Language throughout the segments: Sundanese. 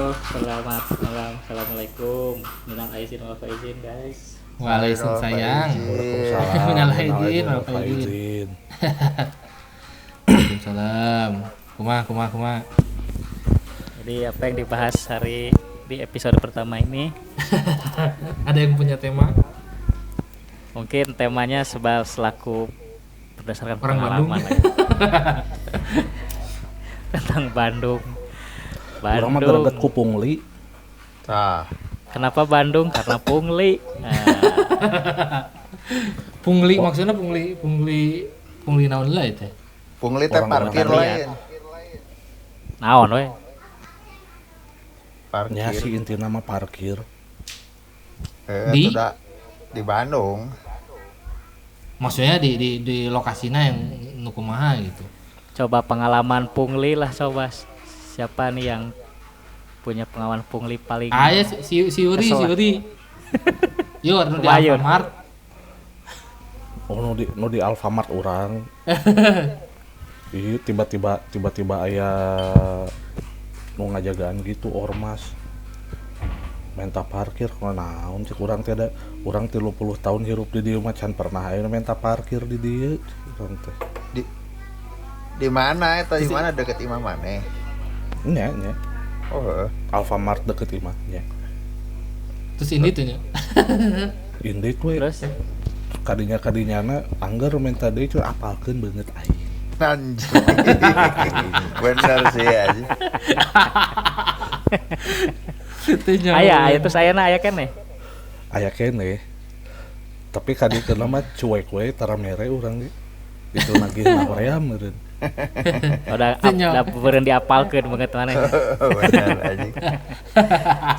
Selamat malam. Assalamualaikum. Minal aizin wal faizin, guys. Waalaikumsalam. Waalaikumsalam. Minal aizin wal faizin. Waalaikumsalam. Kumaha kumaha kumaha. Jadi apa yang dibahas hari di episode pertama ini? Ada yang punya tema? Mungkin temanya sebab selaku berdasarkan orang pengalaman Bandung. Lah ya. Tentang Bandung. Urang mah Bandung. greget ku pungli. Tah, Kenapa Bandung? Karena pungli. Nah, Pungli maksudnya pungli pungli pungli naon lah itu. Pungli teh Orang-orang parkir lihat. lain. Naon we? Nya Parkir. sih intina mah parkir. Di? Itu da, di Bandung. Maksudnya di lokasinya yang nu kumaha gitu. Coba pengalaman pungli lah coba. Siapa nih yang punya pengalaman pungli paling Ah ya si si, si Uri, Kesel si lah. Uri. Yo, anu di Kumaha, Yur? Alfamart. Oh nu di Alfamart urang. Iya tiba-tiba aya nu ngajagaan gitu ormas. Minta parkir kunaon naon cek urang teh da urang 30 tahun hirup di dieu mah can pernah aya nu minta parkir di dieu urang teh. Di mana eta, di mana deket imah maneh? Nya nya Oh, heeh. Alfamart deket imah nya. Terus ini tuh nya. Indit we Terus kadinya kadinyana angger minta deui cuy apalkeun beungeut aing. Anjing. Bener sih aja. Teu nyaho. aya aya terus ayana aya keneh. Aya keneh. Tapi kadikeun mah cuek we tara mere urang ge. Itu nagih na hoream meureun. Udah Teu nyaho. udah beureun diapalkeun beungeut maneh. Bener anjing.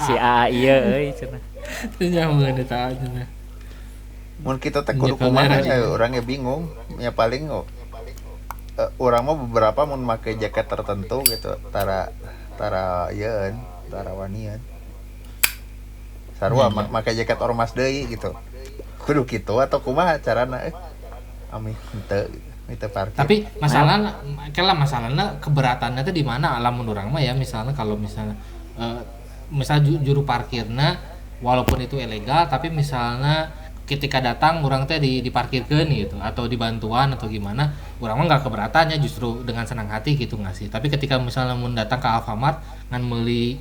Si AA ieu euy cenah. Teu nyaho eta cenah. Mun kita teh kudu Nyekel kumaha merah. nya urang ge bingung. Ya paling urang mah beberapa mun make jaket tertentu gitu tara tara yeun, tara wanian. Sarua make jaket ormas deui gitu. Kudu kitu atau kumaha carana eh. Ami henteu gitu. Henteu parkir. Tapi masalahnya, kela masalahnya keberatannya tuh di mana lamun urang mah ya misalnya kalau misalnya misal juru parkirna walaupun itu ilegal tapi misalnya ketika datang orang teh diparkirkeun gitu atau dibantuan atau gimana urang mah nggak keberatannya justru dengan senang hati gitu ngasih. Tapi ketika misalnya mun datang ke Alfamart ngan meuli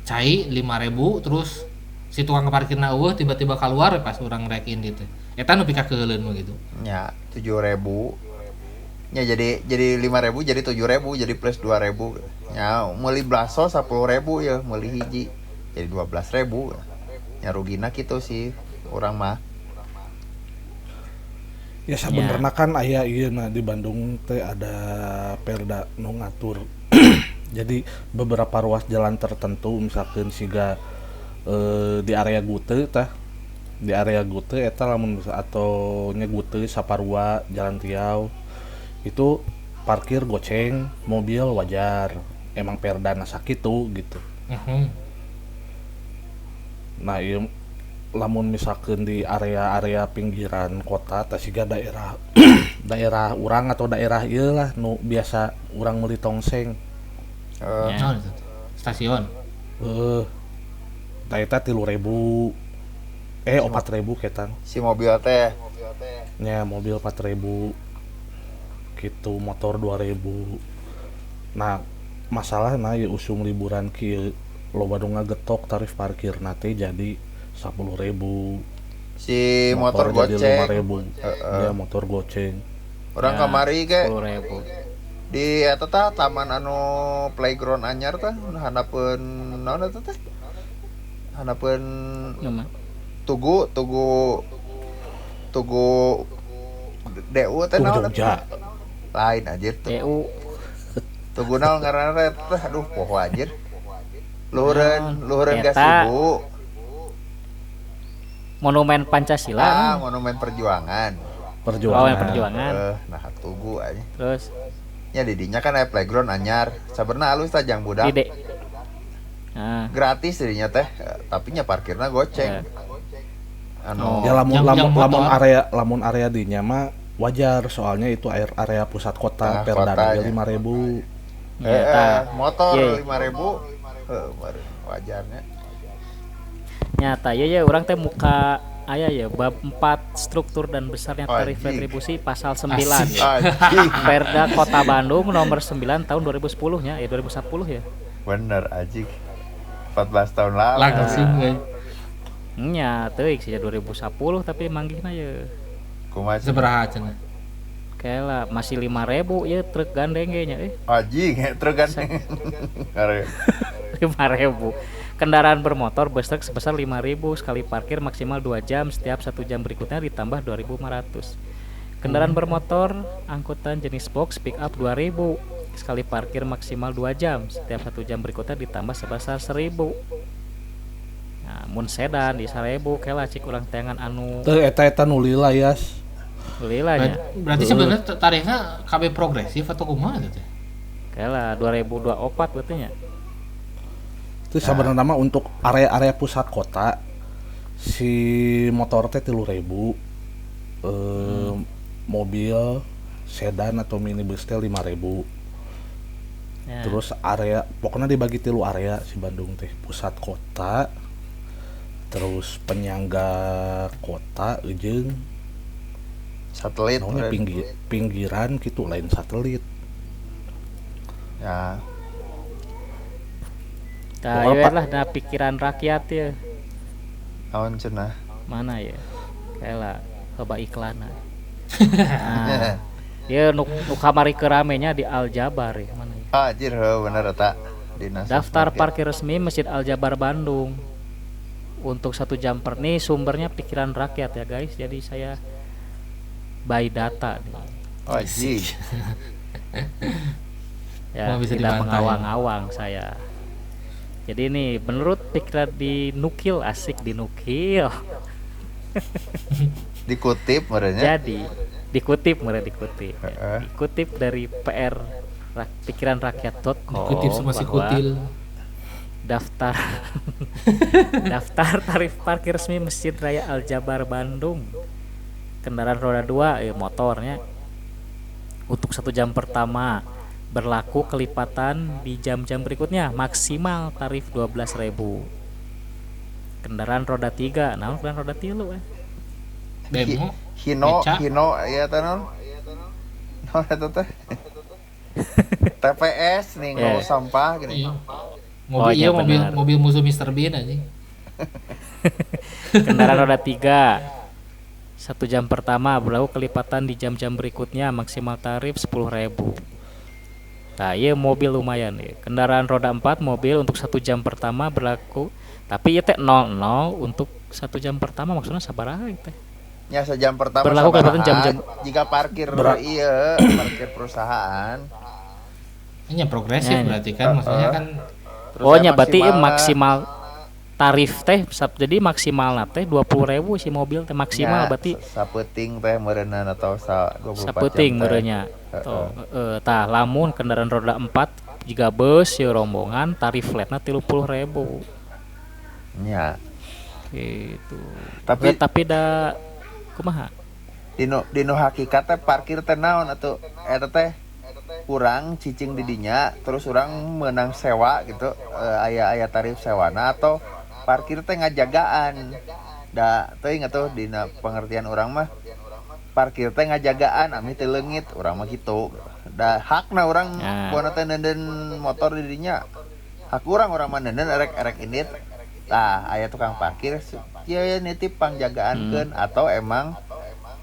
cai 5.000 terus si tukang parkirna eueuh tiba-tiba keluar pas urang rek in gitu. Eta nu pikakeuleun mah gitu. Ya, 7.000. Ya jadi 5.000 jadi 7.000 jadi plus 2.000. Ya, meuli blaso 10.000 ya, meuli hiji jadi 12.000. Ya rugina gitu sih urang mah. Ya sebenarnya kan aya ieu nah di Bandung teh ada perda nu ngatur. Jadi beberapa ruas jalan tertentu misalkan siga di area Gute tah. Di area Gute eta lamun atau nya Gute Saparua Jalan Tiau itu parkir goceng mobil wajar. Emang perdana sakitu gitu. Mhm. Nah, ieu lamun misalkan di area-area pinggiran kota tah siga daerah daerah urang atau daerah ieu lah nu biasa urang meuli tongseng. Eh, Ya. Naon itu? Stasiun. Heuh. Tah eta 3.000. 4.000 ketang. si mobil teh Nya mobil 4.000. Gitu motor 2.000. Nah, masalahna ieu usum liburan kieu loba nu ngagetok tarif parkir teh jadi 10.000. si motor, jadi goceng. 5.000. Heeh. Ya motor goceng. Urang Ya, kamari ge 10.000. di eta tah taman anu playground anyar tah handapeun naon eta teh? Handapeun Kumaha? tugu tugu tugu DU teh Tugu naon eta? Jogja. Lain anjir tuh. TU Tugu naon ngaranna eta teh? Aduh poho anjir. Luhureun luhureun Eta. gasibu. Monumen Pancasila. Ah, Monumen Perjuangan. Perjuangan. Oh, Perjuangan. Nah tugu aja. Terus Nya di dinya kan aya playground anyar. Sabenerna alus tah jang budak. di D. Ah, Gratis dinya teh, tapi nya parkirna goceng. Anu Ya lamun Yang- lamun yang lamun motor. area lamun area dinya mah wajar soalnya itu air area pusat kota Tengah perdana kota, ya. 5.000. Nyata. Motor Iya. 5.000. Heuh, wajarnya. Nyata ya ya urang teh muka aya ya bab 4 struktur dan besarnya tarif Anjing. retribusi pasal 9 Asik. ya. Anjing. Perda Kota Bandung nomor 9 tahun 2010 nya ya 2010 ya. Bener anjing. 14 tahun lalu. Langsung euy. Nya teuing sih ya 2010 tapi manggihna ya. Kumaha cenah? Sabaraha cenah? Kela masih 5.000 ya truk gandeng ge nya Anjing, truk kan. Ngare. 5.000. Kendaraan bermotor bus truk sebesar 5.000 sekali parkir maksimal 2 jam, setiap 1 jam berikutnya ditambah 2.500. Kendaraan bermotor angkutan jenis box pick up 2.000 sekali parkir maksimal 2 jam, setiap 1 jam berikutnya ditambah sebesar 1.000. Nah, mun sedan di 1.000 kela cik urang teangan anu Teu eta-eta nu lila yas. lila nya. Berarti sebenarnya tarifnya KB progresif atau kumaha teh? Kela 2024 berarti nya. Itu sebenarnya mah untuk area-area pusat kota si motor teh 3.000, mobil sedan atau minibus teh 5.000. Ya. Terus area pokoknya dibagi 3 area si Bandung teh, pusat kota, terus penyangga kota jeung Satelit. naonnya pinggiran gitu lain satelit. Ya. Tah, Pokoknya ieu Pak- lah dina pikiran rakyat ya. Naon cenah? Mana ya? Kela loba iklan. Nah, dia nu kamari keramenya di Al Jabar ya mana ya? Anjir, heuh bener eta. Dinas Daftar sosmed. parkir resmi Masjid Al Jabar Bandung. Untuk 1 jam per nih sumbernya pikiran rakyat ya guys. Jadi saya by data nih. Oh, anjing. Ya, Wah, bisa tidak dibantah ya. mengawang-awang saya. Jadi ini menurut pikiran dinukil, asik dinukil. Dikutip merenya. Jadi dikutip mereka dikutip. Ya. Heeh. Dikutip dari PR pikiranrakyat.com Kutip sama si bahwa kutil. Daftar daftar tarif parkir resmi Masjid Raya Al Jabar Bandung. Kendaraan roda 2 motornya untuk 1 jam pertama berlaku kelipatan di jam-jam berikutnya maksimal tarif 12.000. Kendaraan roda 3, naon kendaraan roda 3 Bemo. Hino, Beca. Hino ieu teh naon? Naon eta teh? TPS nih Yeah. ngurus sampah gini. Iya. Oh, Mobil iya, iya, mobil benar. mobil musuh Mr. Bean anjing. Kendaraan roda 3 1 jam pertama berlaku kelipatan di jam-jam berikutnya maksimal tarif 10.000. Nah, iya mobil lumayan ya. Kendaraan roda 4 mobil untuk 1 jam pertama berlaku, tapi ieu teh 00 untuk 1 jam pertama maksudnya sabaraha ieu teh? Ya sejam pertama Berlaku sabaraha, kelipatan jam-jam. jika parkir iya, parkir perusahaan. Ini progresif Ya, ya. berarti kan maksudnya kan Terus Oh saya nya berarti ieu maksimal maksimal tarif teh jadi maksimal teh 20.000 si mobil teh maksimal nya, berarti sapeuting teh meureunna atau sa 24 sapeuting jam teh. meureunnya. Tuh, tah lamun kendaraan roda 4 jika bus ya rombongan tarif flatna 30.000. Nya. Gitu. Tapi Tapi da kumaha? dino hakikat teh parkir teh naon atuh eta teh urang cicing di dinya terus urang menang sewa gitu, aya tarif sewana atau parkir teh ngajagaan. Da teuing atuh dina pengertian urang mah parkir teh ngajagaan ami teu leungit urang mah kitu. Da hakna urang Ya. buana teh nenden motor di dinya. Hak urang mah nenden erek-erek indit. Tah aya tukang parkir ieu nitip pangjagaankeun atau emang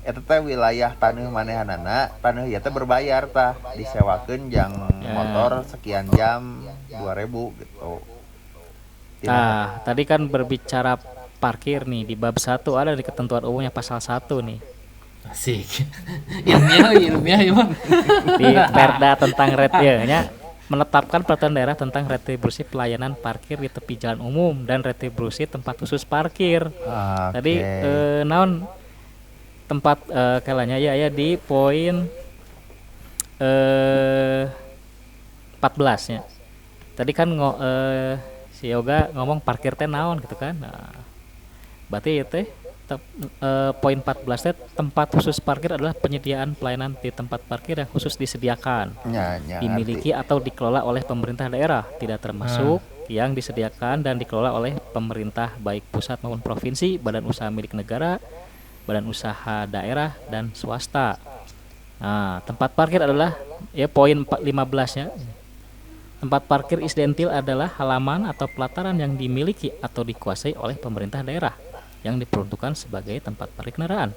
eta teh wilayah taneuh manehanana, taneuh ieu teh berbayar tah disewakeun jang Ya. motor sekian jam 2000 gitu. Nah, tadi kan berbicara parkir nih di bab 1 ada di ketentuan umumnya pasal 1 nih. asik. Ilmiah ilmiah ya mah. Di Perda tentang ret ya, nya, menetapkan peraturan daerah tentang retribusi pelayanan parkir di tepi jalan umum dan retribusi tempat khusus parkir. Oke. Tadi naon tempat kalanya ya ya di poin 14 nya. Tadi kan si Yoga ngomong parkir teh naon gitu kan. Nah, berarti ieu teh Poin 14 teh tempat khusus parkir adalah penyediaan pelayanan di tempat parkir yang khusus disediakan, Nya nya ngerti. dimiliki atau dikelola oleh pemerintah daerah, tidak termasuk yang disediakan dan dikelola oleh pemerintah baik pusat maupun provinsi, badan usaha milik negara, badan usaha daerah dan swasta. Nah, tempat parkir adalah ya poin 15-nya. Tempat parkir insidentil adalah halaman atau pelataran yang dimiliki atau dikuasai oleh pemerintah daerah yang diperuntukkan sebagai tempat parkir kendaraan.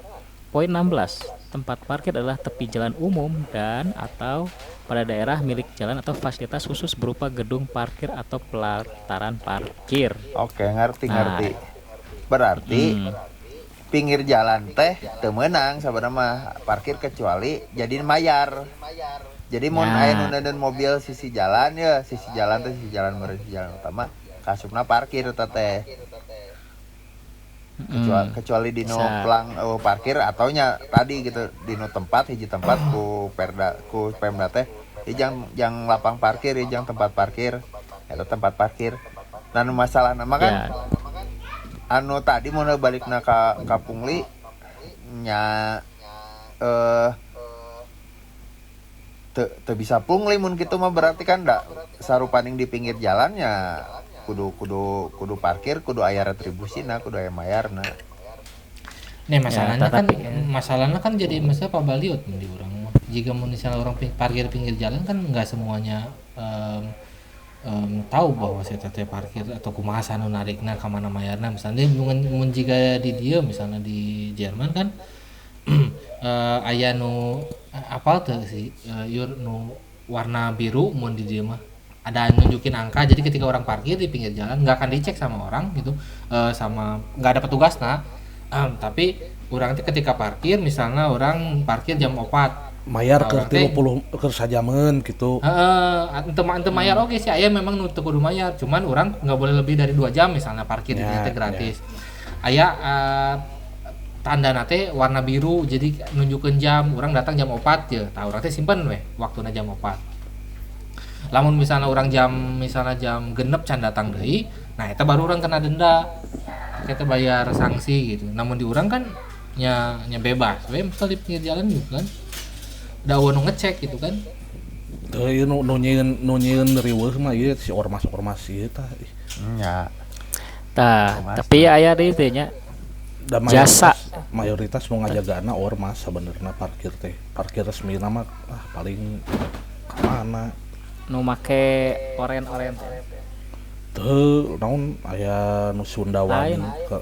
Poin 16, tempat parkir adalah tepi jalan umum dan atau pada daerah milik jalan atau fasilitas khusus berupa gedung parkir atau pelataran parkir. Oke, ngerti Nah. ngerti. Berarti pinggir jalan teh teu meunang sabenerna mah parkir kecuali jadi mayar. Jadi mun Nah. aya nu neundeun mobil sisi jalan ya, sisi jalan teh sisi jalan meureun sisi jalan utama kasupna parkir eta teh. Kecuali, kecuali di nu Bisa. pelang parkir atau nya tadi gitu di nu tempat hiji tempat ku perda ku Pemda teh jang jang lapang parkir jang tempat parkir eta tempat parkir. Nah nu masalah nama kan Ya. anu tadi mau balikna ka ka pungli nya teu bisa pungli mun kitu mah berarti kan da sarupaning di pinggir jalannya kudu kudu kudu parkir kudu aya retribusina kudu aya mayarna. Nih masalahnya Ya, kan tetapi- masalahnya kan jadi masalah pabaliut di urang mah. Jika mau misalnya orang parkir pinggir jalan kan nggak semuanya tahu bahwa saya teh parkir atau kumaha anu narikna ka mana mayarna misalnya mun jika di dieu misalnya di Jerman kan aya nu apal teu sih yur nu warna biru mun di dieu mah ada nunjukin angka, jadi ketika orang parkir di pinggir jalan nggak akan dicek sama orang gitu, sama nggak ada petugas nah. Tapi orang teh ketika parkir misalnya orang parkir jam 4 mayar Nah, ke orang teh 30 ke sajameun gitu. Heeh, ente mayar oke sih aya memang nu teu kudu mayar, cuman orang nggak boleh lebih dari 2 jam misalnya parkir di Ya, dieu teh gratis. Aya tanda nate warna biru jadi nunjukeun jam, orang datang jam 4 ya, tah urang teh simpen weh waktuna jam 4. Lamun misalnya orang jam misalnya jam genep can datang deui, nah eta baru orang kena denda. Kita bayar sanksi gitu. Namun di urang kan nya bebas we misal di pinggir jalan gitu kan. Da nu ngecek gitu kan. Teu ieu nu nyieun riweuh mah ieu si ormas-ormas ieu tah. Nya. Tah, tapi aya deui teh nya. Da Jasa. mayoritas nu ngajagana ormas sebenarnya parkir teh. Parkir resmi nama paling ka mana? Nu make oren-oren teh. Teu naon aya nu Sundawani Lain. ke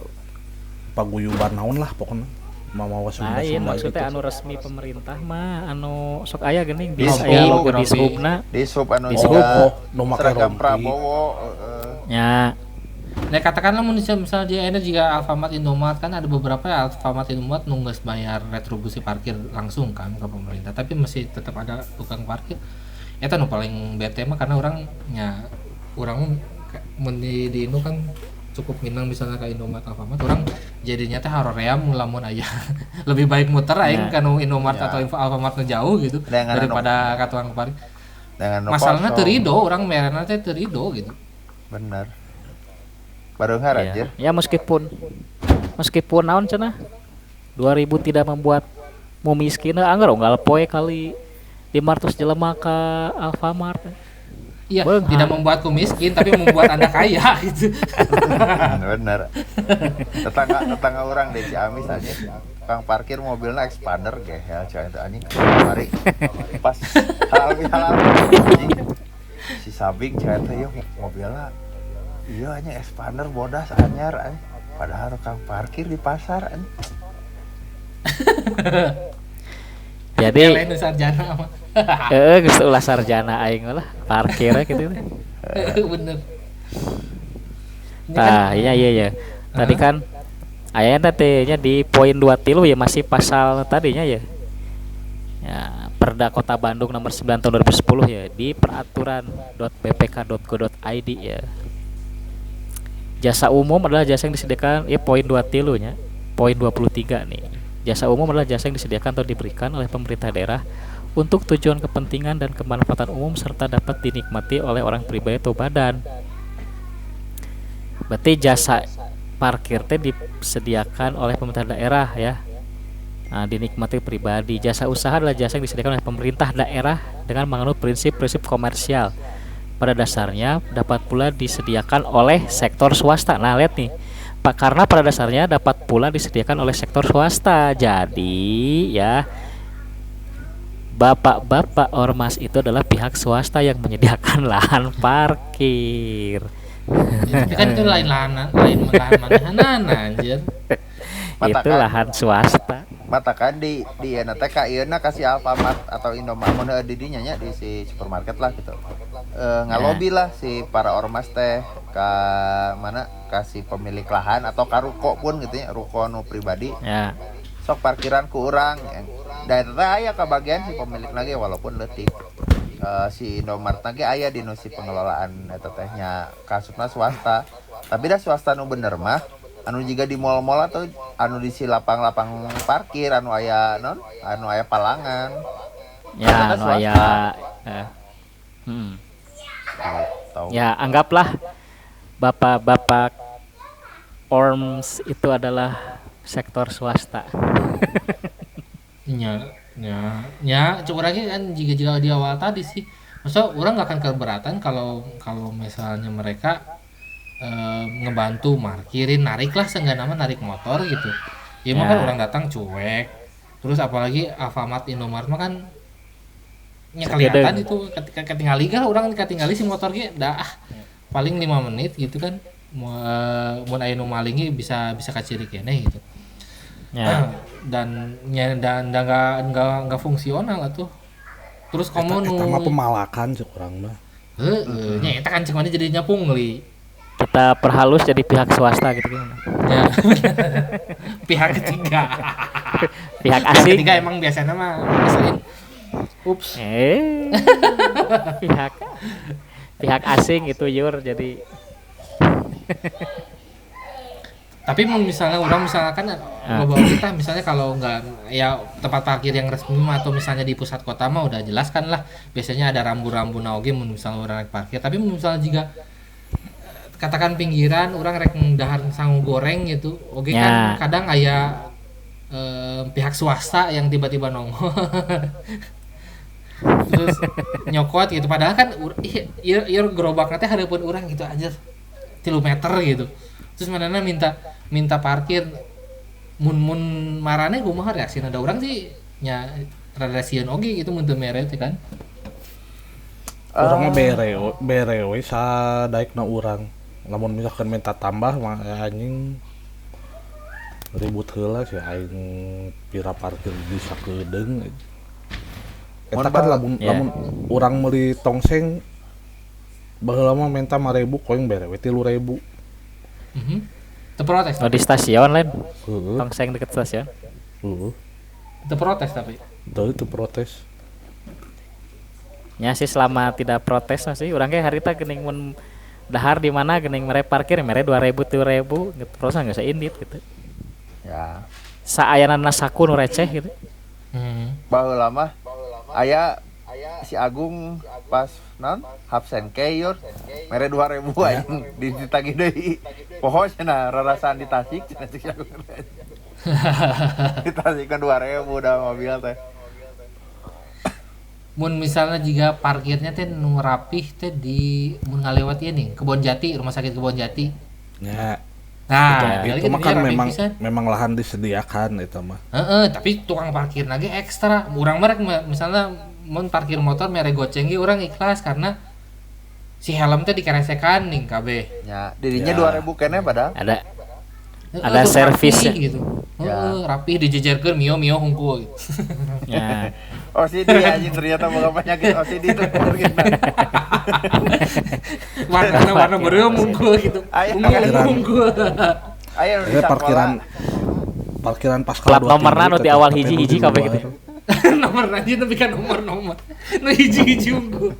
paguyuban naon lah pokokna. Mamawa Lain Sunda-Sunda maksudnya gitu. anu resmi pemerintah mah anu sok aya geuning bisa Di aya sub, logo di rompi. subna. Di sub anu Di sub. juga Oh, nu make seragam rompi. Prabowo heeh. Nya. Nah katakanlah mun misalnya dia ada jika Alfamart Indomaret kan ada beberapa ya Alfamart Indomaret nu geus bayar retribusi parkir langsung kan ke pemerintah, tapi masih tetap ada tukang parkir. Eta nu paling bete mah karena orang nya urang mun di Indo kan cukup minang misalnya ke Indomaret Alfamart orang jadinya teh haroream lamun aya lebih baik muter aing Ya. ka nu Indomaret Ya. atau Alfamart nu jauh gitu Dengan anu- daripada ka tukang parkir. Dengan nu Masalahnya kosong. teu rido urang merena teh teu rido gitu. Bener. Bareunghar Ya, anjir. ya meskipun naon cenah 2000 tidak membuatmu miskin anggar unggal poe kali 500 jelema ka Alfamart. Iya, Beunghar. tidak membuatku miskin tapi membuat Anda kaya gitu. Bener. Tetangga orang di Ciamis aja. Tukang parkir mobilnya Expander gehel cai itu anjing. Mari. Pas halal bihalal anjing. Si Sabing cai teh ieu mobilnya iya anjing Expander bodas anyar anjing. Padahal tukang parkir di pasar anjing. Jadi Lain nu sarjana mah. Geus ulah sarjana aing lah parkirnya gitu teh. Bener. Ini kan Tah, iya iya iya. Tadi kan aya teh nya di poin 23 ya masih pasal tadinya ya. Ya, Perda Kota Bandung nomor 9 tahun 2010 ya di peraturan.bpk.go.id ya. Jasa umum adalah jasa yang disediakan ya poin 23 nya. Poin 23 nih. Jasa umum adalah jasa yang disediakan atau diberikan oleh pemerintah daerah untuk tujuan kepentingan dan kemanfaatan umum serta dapat dinikmati oleh orang pribadi atau badan. Berarti jasa parkir teh disediakan oleh pemerintah daerah ya. Nah, dinikmati pribadi. Jasa usaha adalah jasa yang disediakan oleh pemerintah daerah dengan menganut prinsip-prinsip komersial. Pada dasarnya dapat pula disediakan oleh sektor swasta. Nah, lihat nih. Pak, karena pada dasarnya dapat pula disediakan oleh sektor swasta. Jadi, ya bapak-bapak ormas itu adalah pihak swasta yang menyediakan lahan parkir. Ya, tapi kan itu lain lahan manehanana anjir. Itu lahan swasta. Matakan di ieu teh ka ieu na kasih Alfamart atau Indomaret mun di dinya nya di si supermarket lah gitu. Ngalobi lah si para ormas teh ka mana kasih pemilik lahan atau ka ruko pun gitu nya, ruko nu pribadi. Ya. Sok parkiran ku urang. Da eta teh aya kabagian si pemilik lagi walaupun leutik. Si Indomaret lagi aya di nu si pengelolaan eta teh nya kasupna swasta. Tapi dah swasta nu bener mah anu juga di mall-mall atau anu di si lapang-lapang parkir anu aya non anu aya palangan. Ya, anu aya Gitu. Ya, anggaplah bapak-bapak orms itu adalah sektor swasta. Ya, cukup lagi kan jika di awal tadi sih. Maksudnya orang nggak akan keberatan kalau misalnya mereka ngebantu markirin, narik lah seenggaknya nama narik motor gitu. Ya mah kan orang datang cuek. Terus apalagi Alfamart, Indomaret mah kan nya kelihatan itu ketika ketinggali kan orang ketinggali si motor ge dah paling 5 menit gitu kan. Mun aya nu maling ge bisa kaciri keneh gitu. Ya. Dan enggak fungsional atuh. Terus komo nu eta mah pemalakan cek urang mah. Heeh, nya eta kan cek mana jadinya pungli. Kita perhalus jadi pihak swasta gitu kan. Ya. Pihak ketiga. Pihak asing. Pihak ketiga emang biasanya mah ngeselin. Ups. Pihak asing itu yur jadi. Tapi misalnya orang misalnya kan bawa kita misalnya kalau nggak ya tempat parkir yang resmi atau misalnya di pusat kota mah udah jelas kan lah biasanya ada rambu-rambu naoge mun misalnya orang naik parkir. Tapi misalnya jika katakan pinggiran orang rek dahar sangu goreng gitu oke ya. Kan kadang aya pihak swasta yang tiba-tiba nongol terus nyokot gitu padahal kan ieu gerobakna teh hareupeun urang gitu anjir 3 meter gitu terus manehna minta parkir mun marane kumaha reaksina da urang sih nya rada sieun oge gitu mun teu mere teh kan urang mah bere we sadaekna urang. Lamun misalkan minta tambah mah anjing ribut heula sih aing pira parkir di sakedeung. Eta kan lamun urang meuli tongseng baheula mah minta 5.000 koing bere we 3.000. Heeh. Teu protes. Oh, di stasiun lain. Tongseng deket stasiun. Heeh. Teu protes tapi. Teu protes. Ya sih selama tidak protes masih urang ge harita geuning mun dahar di mana geuning mere parkir mere 2.000 3.000 gitu terus enggak usah indit gitu. Ya. Saayanana saku nu receh gitu. Baheula mah aya si Agung pas non absen ke yur mere 2.000 anjing ditagih deui. Poho cenah rarasaan di Tasik cenah si Agung. Di Tasik kan 2.000 udah mobil teh. Mun misalnya jika parkirnya teh nu rapih teh di mun ngalewat ieu nih Kebon Jati, rumah sakit Kebon Jati. Ya. Nah, itu mah kan memang lahan disediakan itu mah. Heeh, tapi tukang parkir lagi ekstra. Urang mah misalnya mun parkir motor mere goceng ge urang ikhlas karena si helm teh dikeresekan nih kabeh. Ya, dirinya 2.000 keneh padahal. Ada servisnya gitu. Heeh, rapih dijejerkeun mio-mio hungkul gitu. Ya. OCD anjing ternyata boga penyakit OCD itu bener gitu. Warna beureum hungkul gitu. Unggul. Ayo parkiran Pascal 2. Nomorna nu di awal hiji-hiji kabeh gitu. Nomor anjing tapi kan nomor-nomor. Nu hiji-hiji unggul.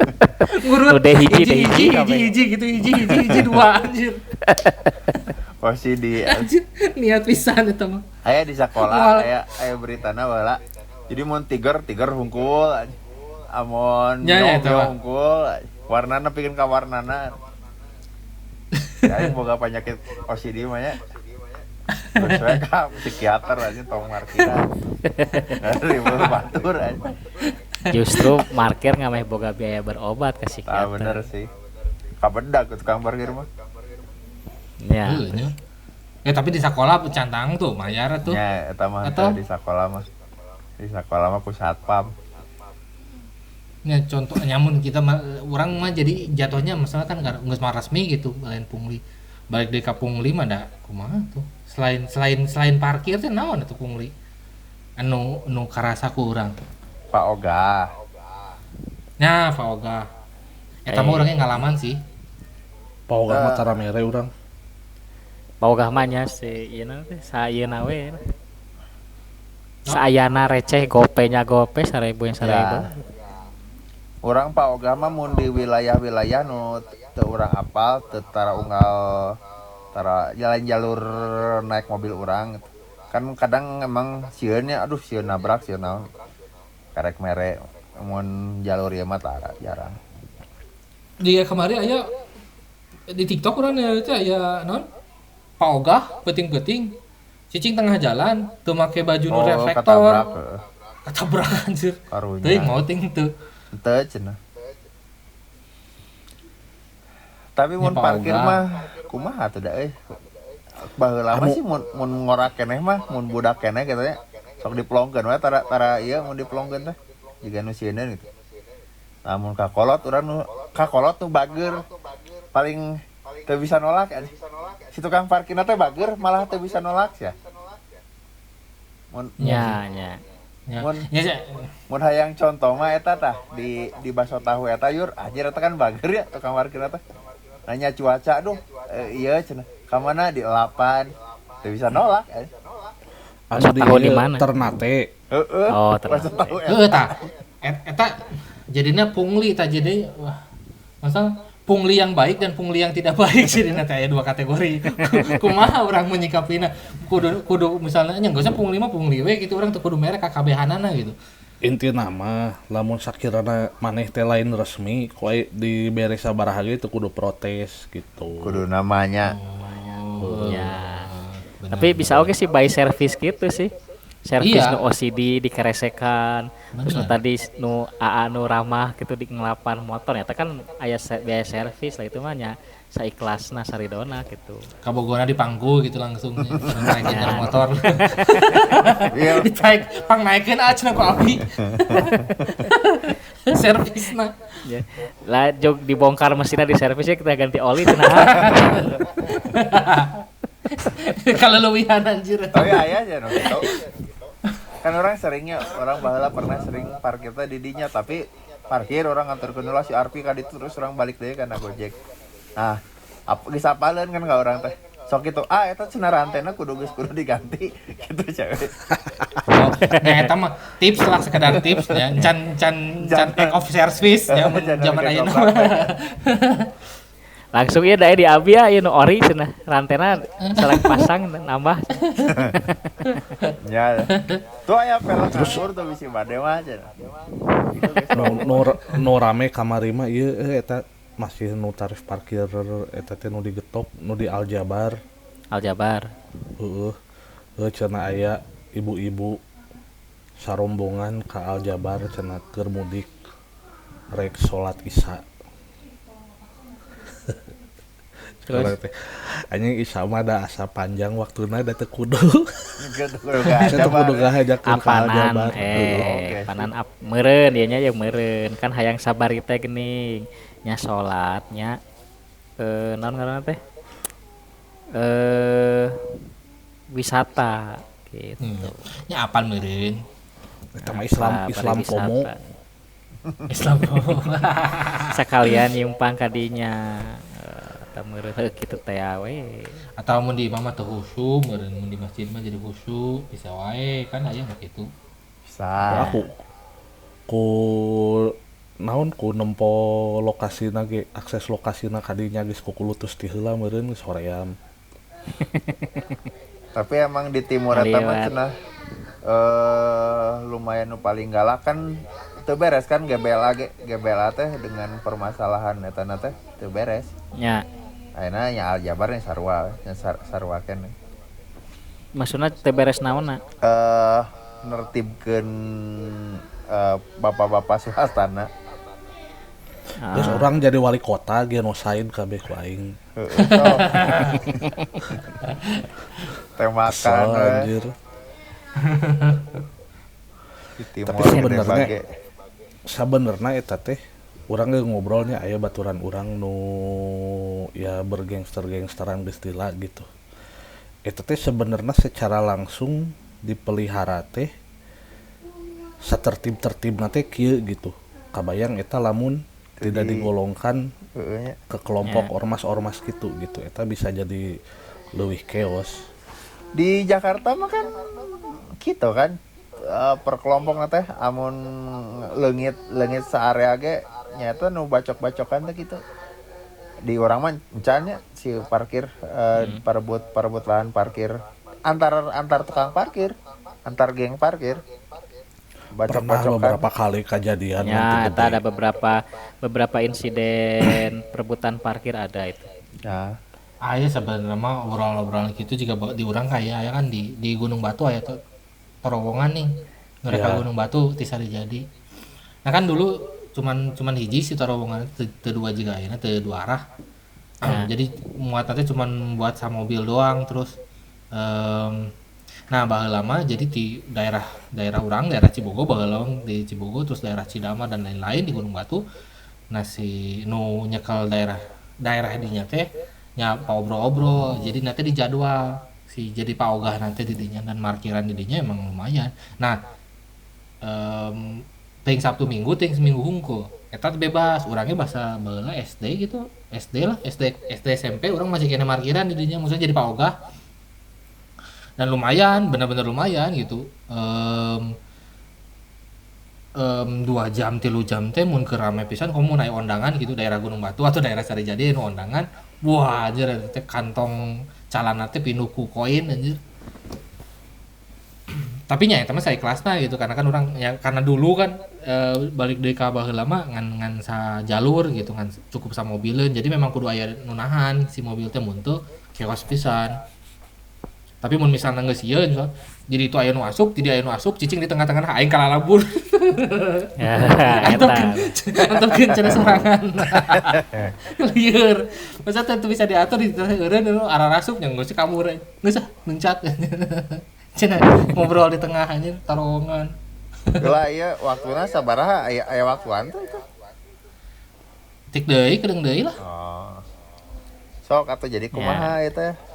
Ngurut nu hiji hiji gitu hiji dua anjir. OCD anjir niat pisan eta mah. Aya di sekolah aya beritana baheula. Jadi mun tiger hungkul amon ya, hungkul warnana pikeun ka warnana. Aing boga penyakit OCD mah nya. Terus we ka psikiater aja tong parkiran. Ribu batur aja. Justru parkir ngameh boga biaya berobat ke psikiater. Ah bener sih. Kabedag ke tukang parkir mah. Ya. Ya tapi di sekolah cantang tuh mayar tuh. Ya eta mah di sekolah mah. Di sekolah mah ku satpam. Ya contoh nyamun kita orang mah jadi jatuhnya masalah kan geus mah resmi gitu lain pungli. Balik dari ka pungli mah da kumaha tuh. Selain parkir teh naon atuh pungli? Anu nu karasa ku urang. Pak Ogah. Nah, Pak Ogah. Eta mah urangnya ngalaman sih. Pak Ogah mah tara mere urang. Pak Ogah mah nya si ieu teh sayeuna we. Saayana receh gope-nya gope 1000 yang 1000. Ya. Urang Pak Ogah mah mun di wilayah-wilayah nu teu urang apal teu tara unggal tara jalan jalur naik mobil urang. Kan kadang emang sieun nya aduh sieun nabrak sieun naon. Karek mere mun jalur ieu mah tara jarang. Di kemarin aya di TikTok urang teh aya naon? Pak Ogah peuting-peuting cicing tengah jalan teu make baju nu reflektor. Ketabrak anjir. Teuing mau ting teu. Teu cenah. Tapi mun parkir mah kumaha atuh da euy. Baheula mah sih mun ngorak keneh mah mun budak keneh kitu nya. Sok dipelongkeun we tara ieu mun dipelongkeun teh jiga nu sieun gitu. Nah mun kakolot urang nu kakolot nu bager paling teu bisa nolak anjing. Si tukang parkirna teh bager malah teu bisa nolak sia. Mun nya nya. Mun hayang contoh mah eta tah di baso tahu eta yur anjir eta kan bager ya tukang parkirna teh. Nanya cuaca aduh ieu cenah ka mana di 8 teu bisa nolak anjing. Anu di mana? Ternate. Heeh. Oh, Ternate. Heeh tah. Eta jadinya pungli tah jadi wah. Masa pungli yang baik dan pungli yang tidak baik jadinya teh aya dua kategori. Kumaha urang menyikapina? Kudu misalnya nya geus pungli mah pungli we gitu urang teu kudu mere kakabehanana gitu. Intina mah lamun sakirana maneh teh lain resmi ku dibere sabaraha ge teu kudu protes gitu. Kudu namanya. Oh, ya. Benar, tapi bisa oke sih by service gitu sih. Servis iya. Nu OCD dikeresekan. Bener. Terus nu tadi nu AA nu ramah gitu di ngelapan motor ya kan aya biaya servis lah itu mah nya saikhlasna saridona gitu. Kabogona dipangku gitu langsung naikin motor. Ditaik pang naikeun ah cenah ku abi. Servisna. Ya. Lah jog dibongkar mesinnya di servisnya kita ganti oli cenah. Kalau lewihan anjir. Oh iya iya aja no. Kan orang seringnya orang baheula pernah sering parkir teh di dinya tapi parkir orang nganterkeun heula si Arpi ka ditu terus orang balik deui kana Gojek. Nah, geus apaleun kan ka orang teh. Sok kitu, ah eta cenah rantena kudu geus kudu diganti gitu cewek. Oh, nah eta mah tips lah sekedar tips ya. Can take off service ya zaman ayeuna. Langsung ieu dae di abi ya ieu nu ori cenah rantena sareng pasang nambah. Ya. Tuh aya pelek nganggur tuh bisi bade mah cenah. Nu rame kamari mah ieu eta masih nu tarif parkir eta teh nu digetok nu di Aljabar. Aljabar. Heeh. Heuh cenah aya ibu-ibu sarombongan ka Aljabar cenah keur mudik rek salat Isya. Terus anjing Isya mah da asa panjang waktuna da teu kudu. Teu kudu ngahajakeun ka Aljabar. Apanan meureun ieu nya ye meureun kan hayang sabari teh geuning nya salat nya naon ngaranna teh? Wisata gitu. Nya apal meureun. Eta mah Islam komo. Islam komo. Sakalian nyumpang ka dinya. Meureun kitu teh we. Atau mun di imah mah teu khusyuk, meureun mun di masjid mah jadi khusyuk, bisa wae kan aya nu kitu. Bisa. Aku ku naon ku nempo lokasina ge, akses lokasina ka dinya geus kukulutus ti heula meureun geus hoream. Tapi emang di timur eta mah cenah lumayan nu paling galak kan teu beres kan GBLA ge, GBLA teh dengan permasalahan eta na teh teu beres. Nya. Ayeuna nya Aljabar nya sarua, nya sarua keneh. Maksudna teu beres naonna? Nertibkeun bapak-bapak swastana. Terus orang jadi wali kota genosaid kabeh ku aing. Tembakan anjir. Tapi sebenarnya eta teh urang ge ngobrolnya aya baturan urang nu ya bergangster-gangsteran geus lila gitu. Eta teh sebenarnya secara langsung dipelihara teh satertib-tertibna teh kieu gitu. Kabayang eta lamun tidak digolongkan ke kelompok ormas-ormas gitu gitu. Eta bisa jadi leuwih chaos. Di Jakarta mah kan gitu kan per kelompok teh amun leungit saarea ge nyata nu bacok-bacokan teh gitu. Di urang mah encan nya si parkir parebut lahan parkir antar tukang parkir, antar geng parkir. Pernah beberapa kali kejadian ya, eta ada beberapa insiden perebutan parkir ada itu. Ya. Aya sebenarnya mah obrolan-obrolan gitu juga di urang kayak aya kan di Gunung Batu aya terowongan nih. Mereka ya. Gunung Batu tisa dijadi. Nah kan dulu cuman hiji si terowongan teu dua jiga ayeuna teu dua arah. Ya. Jadi muatannya cuman buat sama mobil doang terus nah baheula mah jadi di daerah urang, daerah Cibogo baheula di Cibogo terus daerah Cidama dan lain-lain di Gunung Batu. Nah si nu nyekel daerah dinya teh nya paobrol-obrol. Jadi nanti di jadwal si jadi paogah nanti di dinya dan markiran di dinya emang lumayan. Nah ting Sabtu Minggu ting seminggu hungkul eta bebas urangnya bahasa baheula SD gitu. SD lah, SD SMP urang masih kena markiran di dinya maksudnya jadi paogah. Dan lumayan, benar-benar lumayan gitu. 2 jam, 3 jam teh mun keur rame pisan komo naik ondangan gitu daerah Gunung Batu atau daerah Sarijadi nu ondangan. Wah, anjir teh kantong calana teh pinuh ku koin anjir. Tapi nya eta mah saikhlasna gitu karena kan urang ya karena dulu kan balik deui ka baheula mah ngan sa jalur gitu ngan cukup sa mobileun. Jadi memang kudu aya nu nahan si mobil teh mun teu chaos pisan. Tapi mun misalna geus sieun misal, jadi itu aya nu asup, jadi aya nu asup, cicing di tengah-tengah aing kalalabur. Ya, eta. Antepkeun cenah sorangan. Lieur. Masa teh bisa diatur di tengah eureun nu arah asup nya geus kabur. Geus ah, luncat. Cenah ngobrol di tengah anjir tarowongan. Lah ieu waktuna sabaraha aya waktuan teh itu. Tik deui kedeung deui lah. Oh. Sok atuh jadi kumaha ieu teh?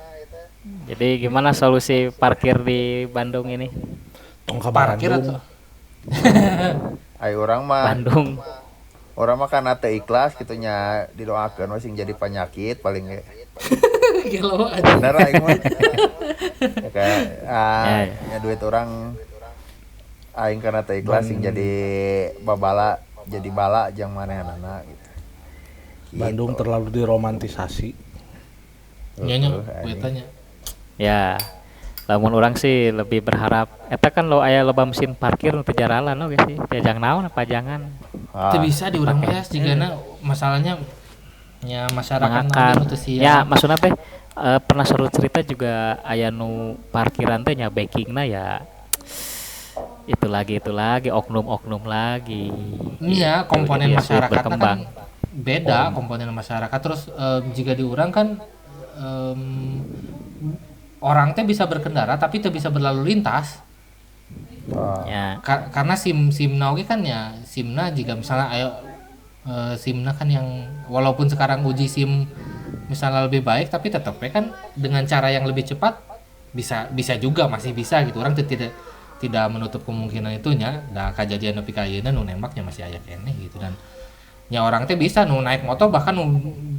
Jadi gimana solusi parkir di Bandung ini? Tong ka parkir Bandung. atau? Ayo urang mah Bandung. Urang mah kana teu ikhlas kitu nya didoakeun we sing jadi penyakit paling ge. Gelo aja. Bener aing mah. Ya kayak nya duit urang aing kana teu ikhlas sing jadi babala, jadi bala jeung manehanana gitu. Bandung terlalu diromantisasi. Nya nya eta nya. Ya, lamun orang sih lebih berharap eta kan lo aya loba mesin parkir nu teu jaralan oge sih. Jajang naon apa jangan. Teu bisa di urang mah jigana masalahnya nya masyarakat nu teu siap. Ya, maksudna teh pernah seru cerita juga aya nu parkiran teh nya backingna ya itu lagi oknum-oknum lagi. Iya, komponen gitu, masyarakat berkembang. Kan beda komponen masyarakat terus jika di urang kan orang teh bisa berkendara tapi teu bisa berlalu lintas. Ya. Karena SIM-na oge kan ya SIM-na jika misalnya ayo SIM-na kan yang walaupun sekarang uji SIM misalnya lebih baik tapi tetap kan dengan cara yang lebih cepat bisa juga masih bisa gitu. Orang tidak menutup kemungkinan itunya. Nah, kejadian nepi ka ayeuna nu nembaknya masih aya keneh gitu dan ya orang teh bisa nu naik motor bahkan nu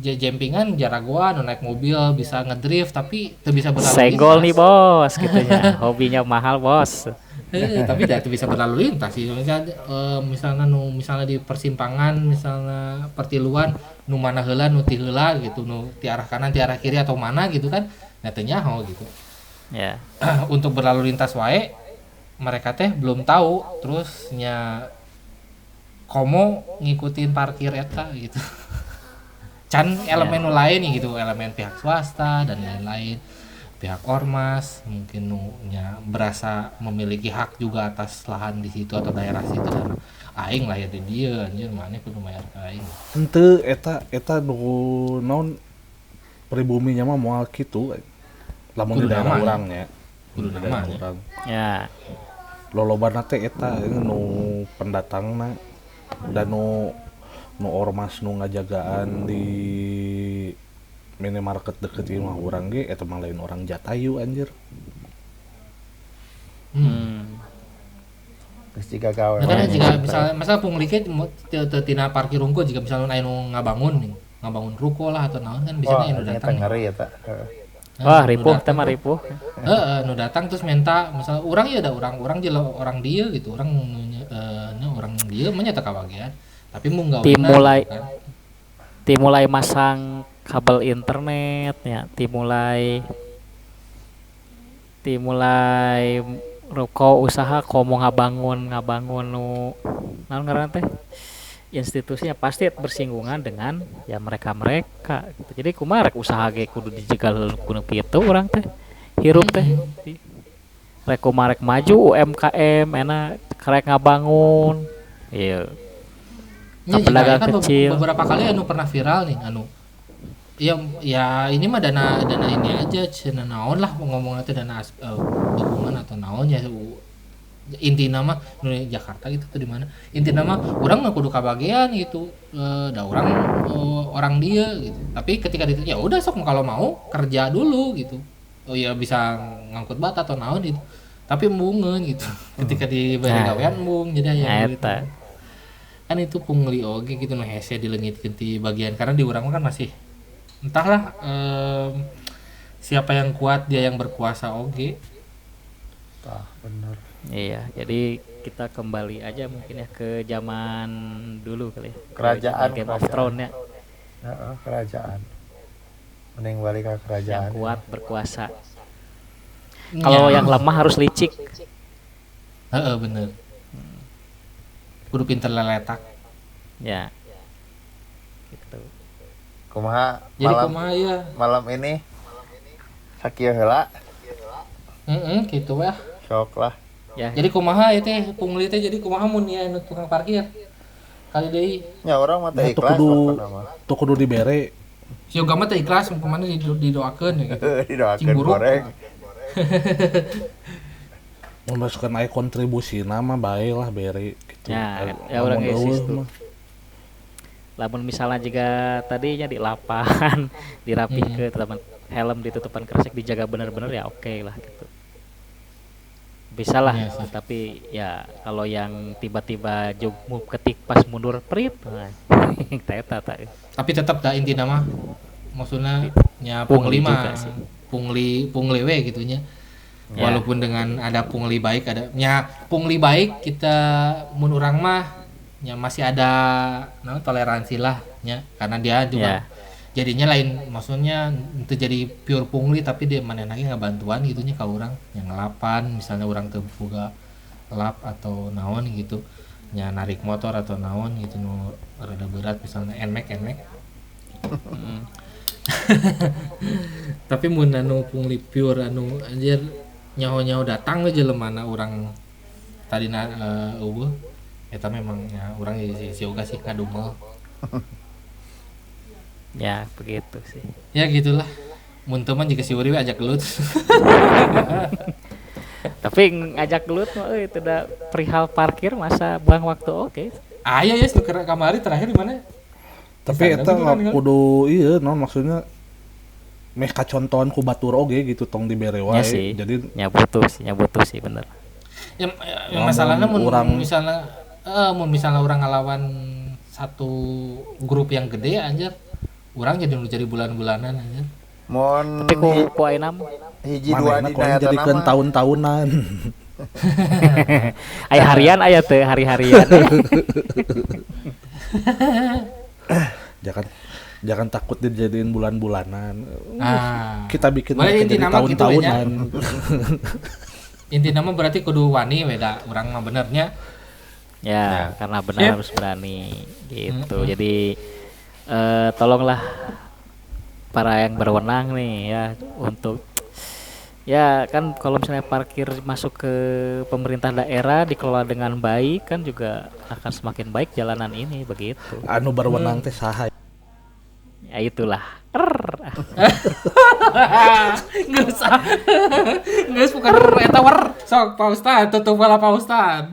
jempingan jaragoan nu naik mobil bisa ngedrift tapi teu bisa berlalu lintas. Senggol nih bos gitu ya. Hobinya mahal bos. Tapi tidak bisa berlalu lintas sih. Misalnya misalnya di persimpangan misalnya pertiluan nu mana heula nu ti heula gitu nu ti arah kanan ti arah kiri atau mana gitu kan nah teu nyaho gitu. Ya. Untuk berlalu lintas wae mereka teh belum tahu terus nya komo ngikutin parkir eta gitu. Can elemen nu lain gitu, elemen pihak swasta dan lain-lain. pihak ormas mungkin nu nya berasa memiliki hak juga atas lahan di situ atau daerah situ dan aing lahir di dieu anjir maneh kudu mayar ka aing. Henteu eta nu naon pribuminya mah moal kitu. Lamun di daerah urang nya. Kudu nama nya. Ya. Lolobana teh eta nu pendatangna dan nu ormas nu ngajagaan di minimarket deket imah urang ge eta mah lain orang Jatayu anjir. Geus jiga gawe. Nah, jika misalnya masalah pungli ge teu tina parkir rungkul jika misalnya aya nu ngabangun nih, ngabangun ruko lah atau naon kan bisa anu datang. Ngeri eta. Wah, ripuh teh mah ripuh. Heeh, nu datang terus minta misalnya urang ieu da urang jeung orang dieu gitu, urang orang dieu mah nya teu kabagian. Tapi mun gawe dimulai masang kabel internet ya, dimulai ruko usaha komo ngabangun nu naon ngaranna teh institusinya pasti bersinggungan dengan ya mereka-mereka gitu. Jadi kumaha rek usaha ge kudu dijegal kudu kitu urang teh hirup teh rek kumaha rek maju UMKM enak rek ngabangun ieu ya, pedagang kan kecil. Beberapa kali anu pernah viral nih anu ya ini mah dana ini aja cenah naon lah ngomongna teh dana dukungan atau naon ya inti nama nu Jakarta gitu tuh di mana inti nama urang mah kudu kabagian gitu da urang orang dia gitu tapi ketika ditanya ya udah sok kalau mau kerja dulu gitu oh ya bisa ngangkut bata atau naon gitu tapi embungeun gitu ketika diberi gawean embung jadi aya gitu kan itu pungli oge gitu nu hese dilengitkeun ti bagian karena di urang kan masih entahlah siapa yang kuat dia yang berkuasa oge. Tah bener. Iya, jadi kita kembali aja mungkin ya ke zaman dulu kali ya. Kerajaan Game of Thrones ya. Heeh, kerajaan. Mending balik ke kerajaan. Yang kuat berkuasa. Kalau yang lemah harus licik. Heeh, bener. Kudu pinter leletak. Ya. Gitu. Kumaha jadi kumaha ya malam ini sakieu heula. Heeh, gitu weh. Sok lah. Ya. Jadi kumaha ieu teh pungli teh jadi kumaha mun ieu anu tukang parkir. Kali deui. Ya urang mah teh ikhlas tuh kudu dibere. Siga mah teh ikhlas kumaha didoakeun ya gitu. Didoakeun goreng. Mun masukan aya kontribusi nama bae lah bere gitu. Ya, ya urang geus itu. Lamun misalnya jika tadinya di lapan dirapihkeun lamun helm ditutupan kresek dijaga bener-bener ya oke lah gitu. Bisa lah ya, tapi ya kalau yang tiba-tiba jogmu ketik pas mundur prit nah, eta tapi tetap dah inti nama maksudnya nya pungli mah pungli we gitu nya. Ya. Walaupun dengan ada pungli baik ada nya pungli baik kita mun urang mah ya masih ada nah, toleransi lah ya karena dia juga jadinya lain maksudnya itu jadi pure pungli tapi dia mana lagi nggak bantuan gitunya kalau orang yang ngelapan misalnya orang terbuka lap atau naon gitu ya narik motor atau naon gitu nu rada berat misalnya nmax tapi mun anu pungli pure anu anjir nyaho-nyaho datang aja lemana orang tadi na eueuh eta memang ya orang si yoga sih ngadumel. Ya begitu sih. Ya gitulah. Mun teu mah jika si Uri we ajak gelut. Tapi ngajak gelut mah euy tidak perihal parkir masa buang waktu oke. Aya ya nu kamari terakhir di mana? Tapi eta kudu ieu naon maksudnya meh kacontohan ku batur oge gitu tong dibere wae. Jadi nya butuh sih bener. Ya, ya masalahnya mun misalnya mun misalnya orang ngelawan satu grup yang gede anjir, orang jadi bulan-bulanan anjir. Mun tapi ku ayeuna hiji dua dina eta jadikeun tahun-tahunan. Aya harian aya teh hari-harian. Jangan takut dijadiin bulan-bulanan. Ah. Kita bikin mereka jadi tahun-tahunan. Gitu, inti nama berarti kudu wani beda urang mah benernya. Ya, karena benar harus berani gitu. Jadi tolonglah para yang berwenang nih ya untuk Ya kan kalau misalnya parkir masuk ke pemerintah daerah dikelola dengan baik kan juga akan semakin baik jalanan ini begitu. Anu berwenang teh saha? Ya itulah. Geus ah. Geus bukan eta wer. Sok Pak Ustad, tutup lah Pak Ustad.